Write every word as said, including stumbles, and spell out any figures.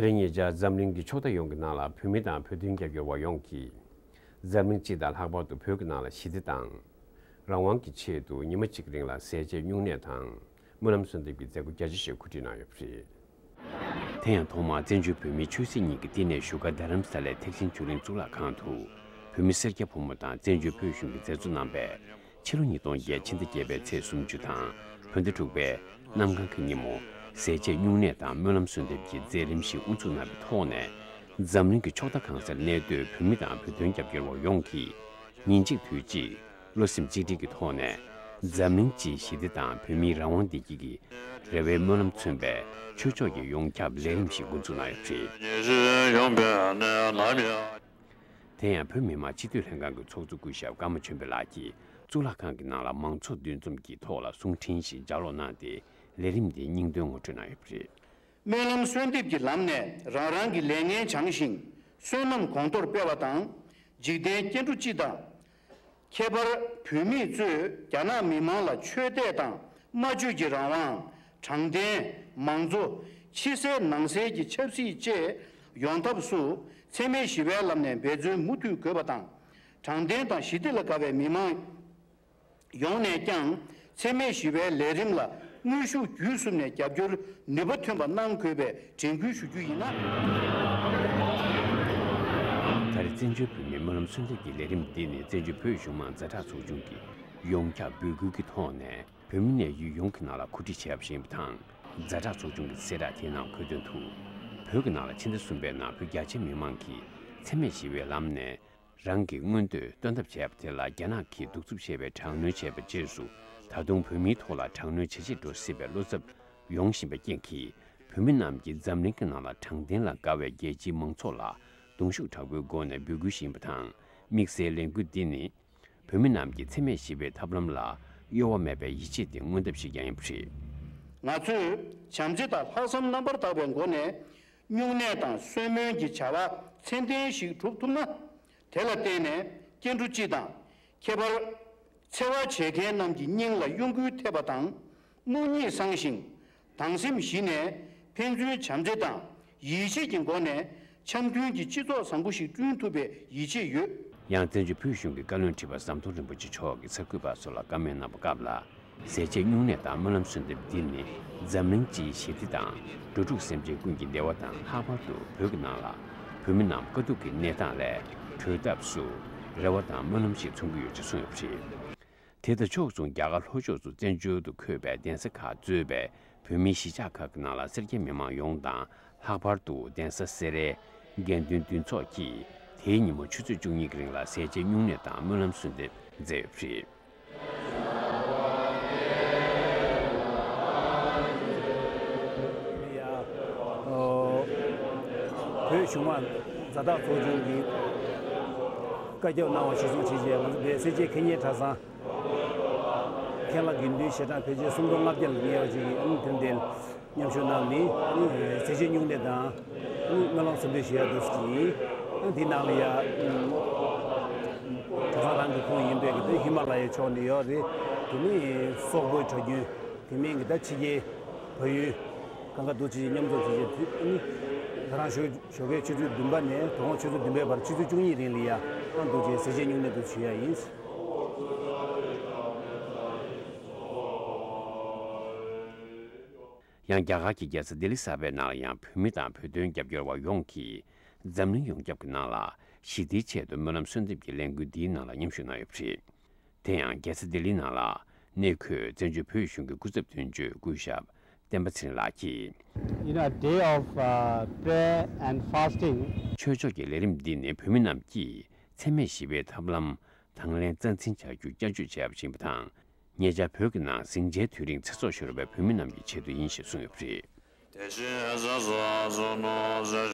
དེ་རིང་ཉེ་ཆར་འཛམ་གླིང་གི་ཕྱོགས་མཐའ་ཡོངས་ཀྱི་ནང་ལ་བོད་མི་དང་བོད་དོན་རྒྱབ་སྐྱོར་བ་ཡོངས་ཀྱིས། འཛམ་གླིང་སྤྱི་དང་ལྷག་པར་དུ་བོད་ཀྱི་ནང་ལ་ཞི་བདེ་དང་། རང་དབང་གི་ཆེད་དུ་ཉི་མ་གཅིག་གི་རིང་ལ་ཟས་བཅད་སྨྱུང་གནས་དང་སྨོན་ལམ་གསོལ་འདེབས་ཀྱི་མཛད་སྒོ་རྒྱ་ཆེ་ཞིག་གོ་སྒྲིག་གནང་ཡོད་པ་རེད། དེ་ཡང་ཐོག་མར་བཙན་བྱོལ་བོད་མིའི་ཆོས་སྲིད་གཉིས་ཀྱི་བསྟི་གནས་བཞུགས་སྒར་རྡ་རམ་ས་ལའི་ཐེག་ཆེན་ཆོས་གླིང་གཙུག་ལག་ཁང་དུ། བོད་མི་སེར་སྐྱ་ཕོ་མོ་དང་བཙན་བྱོལ་བོད་གཞུང་གི་མཛད་གཙོ་རྣམ་པས། ཕྱི་ལོ་ཉིས་སྟོང་བརྒྱད་ཕྱི་ཟླ་བརྒྱད་པའི་ཚེས་སུམ་ཅུ་དང་བོད་ཟླ་དྲུག་པའི་གནམ་གང་གི་ཉིན་མོ། ཟས་བཅད་སྨྱུང་གནས་དང་སྨོན་ལམ་གསོལ་འདེབས་ཀྱི་མཛད་རིམ་ཞིག་དབུ་འཛུགས་གནང་བའི་ཐོག་ནས། འཛམ་གླིང་གི་ཕྱོགས་མཐའ་གང་སར་གནས་སྡོད་བོད་མི་དང་བོད་དོན་རྒྱབ་སྐྱོར་བ་ཡོངས་ཀྱིས། ཉིན་གཅིག་དུས་གཅིག་བློ་སེམས་གཅིག་སྒྲིལ་གྱི་ཐོག་ནས། འཛམ་གླིང་སྤྱིའི་ཞི་བདེ་དང་བོད་མིའི་རང་དབང་བདེ་སྐྱིད་ཀྱི་རེ་བའི་སྨོན་ལམ་མཚོན་པའི་ཆོས་ཕྱོགས་ཀྱི་ཡོངས་ཁྱབ་ལས་རིམ་ཞིག་འགོ་འཛུགས་གནང་ཡོད་པ་རེད། དེ་ཡང་བོད་མི་མང་སྤྱི་འཐུས་ལྷན་ཁང་གི་ཚོགས་གཙོ་སྐུ་ཞབས་ཀརྨ་ཆོས་འཕེལ་ལགས་ཀྱིས་གཙུག་ལག་ཁང་གི་ནང་ལ་མང་ཚོགས་འདུ་འཛོམས་ཀྱི་ཐོག་ལ་གསུང་འཕྲིན་ཞིག་ལྗགས་ཀློག་གནང་སྟེ། ལས་རིམ་འདིའི་སྙིང་དོན་ངོ་སྤྲོད་གནང་ཡོད་པ་རེད། སྨོན་ལམ་གསོལ་འདེབས་ཀྱི་ལམ་ནས་རང་རང་གི་ལས་ངན་བྱང་ཞིང་བསོད་ནམས་གོང་མཐོར་སྤེལ་བ་དང་། འཇིག་རྟེན་སྐྱེ་འགྲོ་སྤྱི་དང་། ཁྱད་པར་བོད་མི་གཙོས་རྒྱ་ནག་མི་མང་ལ་ཆོས་དད་དང་སྨྲ་བརྗོད་ཀྱི་རང་དབང་། དྲང་བདེན། མང་གཙོ། ཕྱི་གསལ་ནང་གསལ་གྱི་ཆབ་སྲིད་བཅས་ཡོང་ཐབས་སུ་འཚེ་མེད་ཞི་བའི་ལམ་ནས་འབད་བརྩོན་མུ་མཐུད་དགོས་པ་དང་། དྲང་བདེན་དང་ཞི་བདེ་ལ་དགའ་བའི་མི་མང་ཡོངས་ནས་ཀྱང་འཚེ་མེད་ཞི་བའི་ལས་རིམ་ལ་དངོས་ཤུགས་བརྒྱུད་གསུམ་ནས་རྒྱབ་སྐྱོར་ནུས་པ་ཐོན་པ་གནང་དགོས་པའི་དྲན་སྐུལ་ཞུ་རྒྱུ་ཡིན་ན། ད་རེས་བཙན་བྱོལ་བོད་མིའི་སྨོན་ལམ་གསོལ་འདེབས་ཀྱི་ལས་རིམ་འདི་ནི་བཙན་བྱོལ་བོད་གཞུང་མང་ཛ་དྲག་ཚོགས་ཆུང་གི་ཡོངས་ཁྱབ་འབོད་སྐུལ་གྱི་ཐོག་ནས་བོད་མི་གནས་ཡུལ་ཡོངས་ཀྱི་ནང་ལ་གོ་སྒྲིག་བྱས་པ་ཞིག་ཡིན་པ་དང་། ཛ་དྲག་ཚོགས་ཆུང་གི་གསལ་བསྒྲགས་དེའི་ནང་འཁོད་དོན་དུ། བོད་ཀྱི་ནང་ལ་ཕྱི་ཟླ་གསུམ་པའི་ནང་བོད་རྒྱ་ཆེའི་མི་མང་གིས་འཚེ་མེད་ཞི་བའི་ལམ་ནས། རང་གི་མངོན་འདོད་སྟོན་ཐབས་བྱས་པ་དེ་ལ་རྒྱ་ནག་གིས་གདུག་རྩུབ་ཆེ་བའི་དྲག་གནོན་བྱས་པའི་རྗེས་སུ། ད་དུང་བོད་མིའི་ཐོག་ལ་དྲག་གནོན་ཇེ་ཆེར་འགྲོ་སྲིད་པའི་བློ་འཚབ་ཡོང་བཞིན་པའི་རྐྱེན་གྱིས། བོད་མི་རྣམས་ཀྱིས་འཛམ་གླིང་གི་ནང་ལ་དྲང་བདེན་ལ་དགའ་བའི་རྒྱལ་སྤྱིའི་མང་ཚོགས་ལ་གདུང་ཤུགས་དྲག་པོའི་སྒོ་ནས་འབོད་སྐུལ་ཞུ་ཡིན་པ་དང་། དམིགས་བསལ་ལས་འགུལ་འདི་ནི། བོད་མི་རྣམས་ཀྱིས་འཚེ་མེད་ཞི་བའི་ཐབས་ལམ་ལ་གཡོ་བ་མེད་པའི་ཡིད་ཆེས་དེ་མངོན་ཐབས་ཤིག་ཀྱང་ཡིན་པ་རེད། ང་ཚོས་བྱམས་བརྩེ་དང་ལྷག་བསམ་རྣམ་པར་དག་པའི་སྒོ་ནས་སྨྱུང་གནས་དང་གསོལ་སྨོན་གྱི་བྱ་བ་ཚད་ལྡན་ཞིག་སྒྲུབ་ཐུབ་ན། དེ་ལ་བརྟེན་ནས་སྐྱེ་འགྲོ་སྤྱི་དང་། ཁྱད་པར་འཚེ་བ་བྱེད་མཁན་རྣམས་ཀྱི་སྙིང་ལ་གཡོ་འགུལ་ཐེབས་པ་དང་། སྣང་ཉེས་སངས་ཤིང་། དང་སེམས་ཞི་ནས་ཕན་ཚུན་བྱམས་བརྩེ་དང་ཡིད་ཆེས་ཀྱི་སྒོ་ནས་འཆམ་མཐུན་གྱི་སྤྱི་ཚོགས་བཟང་པོ་ཞིག་བསྐྲུན་ཐུབ་པའི་ཡིད་ཆེས་ཡོད། ཡང་བཙན་བྱོལ་བོད་གཞུང་གི་བཀའ་བློན་ཁྲི་པ་ཟམ་གདོང་རིན་པོ་ཆེ་མཆོག་གིས་གསར་འགོད་པ་ཚོ་ལ་བཀའ་མོལ་གནང་བའི་སྐབས་ལ། ཟས་བཅད་སྨྱུང་གནས་དང་སྨོན་ལམ་གསོལ་འདེབས་འདི་ནི་འཛམ་གླིང་སྤྱིའི་ཞི་བདེ་དང་འགྲོ་དྲུག་སེམས་ཅན་ཀུན་གྱི་བདེ་བ་དང་། ལྷག་པར་དུ་བོད་ཀྱི་ནང་ལ་བོད་མི་རྣམས་དཀའ་སྡུག་གི་གནས་སྟངས་ལས་གྲོལ་ཐབས་སུ་རེ་བ་དང་སྨོན་ལམ་ཞིག་མཚོན་གྱི་ཡོད་ཅེས་གསུངས་ཡོད་པ་རེད། དེ་དང་ཕྱོགས་མཚུངས། རྒྱ་གར་ལྷོ་ཕྱོགས་སུ་བཙན་བྱོལ་དུ་འཁོད་པའི་གདན་ས་ཁག་གཙོས་པའི་བོད་མིའི་གཞིས་ཆགས་ཁག་གི་ནང་ལ་སེར་སྐྱ་མི་མང་ཡོངས་དང་། ལྷག་པར་དུ་གདན་ས་སེ་རའི་དགེ་འདུན་འདུས་ཚོགས་ཀྱིས་དེའི་ཉིན་མོ་ཆུ་ཚོད་བཅུ་གཉིས་ཀྱི་རིང་ལ་ཟས་བཅད་སྨྱུང་གནས་དང་སྨོན་ལམ་གསོལ་འདེབས་མཛད་ཡོད་པ་རེད། ཡ། ཨོ། བོད་གཞུང་མང་ཛ་དྲག་ཚོགས་ཆུང་གིས་བཀའ་ཁྱབ་གནང་བ་གཞིར་བཟུང་བྱས་རྗེས། ང་ཚོ་འདིར་སེར་བྱེས་མཁས་སྙན་གྲྭ་ཚང་མཁན་བླ་དགེ་འདུན་ཞལ་གྲངས་ཕལ་ཆེར་སུམ་སྟོང་ལྔ་བརྒྱ་ལ་ཉེ་བ་ཅིག་གིས་ཨ་ནི་དེ་འདིར་མཉམ་ཞུགས་གནང་ནས། ཨ་ནི་ཟས་བཅད་སྨྱུང་གནས་དང་། ཨ་ནི་སྨོན་ལམ་གསོལ་འདེབས་ཞུ་ཡག་འདུག་ཟེར་གྱི་ཡིན། ཨ་ནི་འདི་ནང་ལ་ཡ། གྲྭ་ཚང་རང་གི་ཁོངས་ཡིན་པའི་གི་དེ་ཧི་མ་ལ་ཡའི་ཕྱོགས་ནས་ཡོད་རེད། དེ་ནས་སོག་པོའི་གྲྭ་རྒྱུན། དེ་མིན་གྱི་ད་ཕྱི་རྒྱལ་བལ་ཡུལ་གང་ག་འདུག་ཅེས་མཉམ་འཛོམས་བྱེད་ཆེད། དེ་ནི་ད་རང་ཞོགས་ཞོགས་ཀའི་ཆུ་ཚོད་བདུན་པ་ནས་དོ་དགོང་ཆུ་ཚོད་བདུན་པའི་བར་ཆུ་ཚོད་བཅུ་གཉིས་རིང་ལ་ཡ་ཨ་འདུག་ཅེས་ཟས་བཅད་སྨྱུང་གནས་འདུག་ཞུ་ཡ་ཡིན། ཡང་རྒྱ་གར་གྱི་རྒྱལ་ས་ལྡི་ལི་གསར་པའི་ནང་ལ་ཡང་བོད་མི་དང་བོད་དོན་རྒྱབ་སྐྱོར་བ་ཡོངས་ཀྱིས་འཛམ་གླིང་ཡོངས་ཁྱབ་ཀྱི་ནང་ལ་ཞི་བདེའི་ཆེད་དུ་སྨོན་ལམ་གསོལ་འདེབས་ཀྱི་ལས་འགུལ་འདིའི་ནང་ལ་མཉམ་ཞུགས་གནང་ཡོད་པ་རེད། དེ་ཡང་རྒྱལ་ས་ལྡི་ལིའི་ནང་ལ་གནས་འཁོད་བཙན་བྱོལ་བོད་གཞུང་གི་སྐུ་ཚབ་དོན་གཅོད་སྐུ་ཞབས་བསྟན་པ་ཚེ་རིང་ལགས་ཀྱིས། You know, a day of uh, prayer and fasting. ཆོས་ཕྱོགས་ཀྱི་ལས་རིམ་འདི་ནི་བོད་མི་རྣམས་ཀྱིས་འཚེ་མེད་ཞི་བའི་ཐབས་ལམ་དང་ལེན་རྩ་འཛིན་བྱ་རྒྱུ་བསྐྱར་བརྗོད་བྱས་པ་ཡིན་པ་དང་། ཉེ་ཆར་བོད་ཀྱི་ནང་ཟིང་ཆའི་དུས་རིང་ཚེ་སྲོག་ཤོར་བའི་བོད་མི་རྣམས་ཀྱི་ཆེད་དུ་ཡིན་ཞེས་གསུངས་ཡོད་པ་རེད། དེ་བཞིན་ཟ་ཟ་ཟ་ནོ་ཟེར་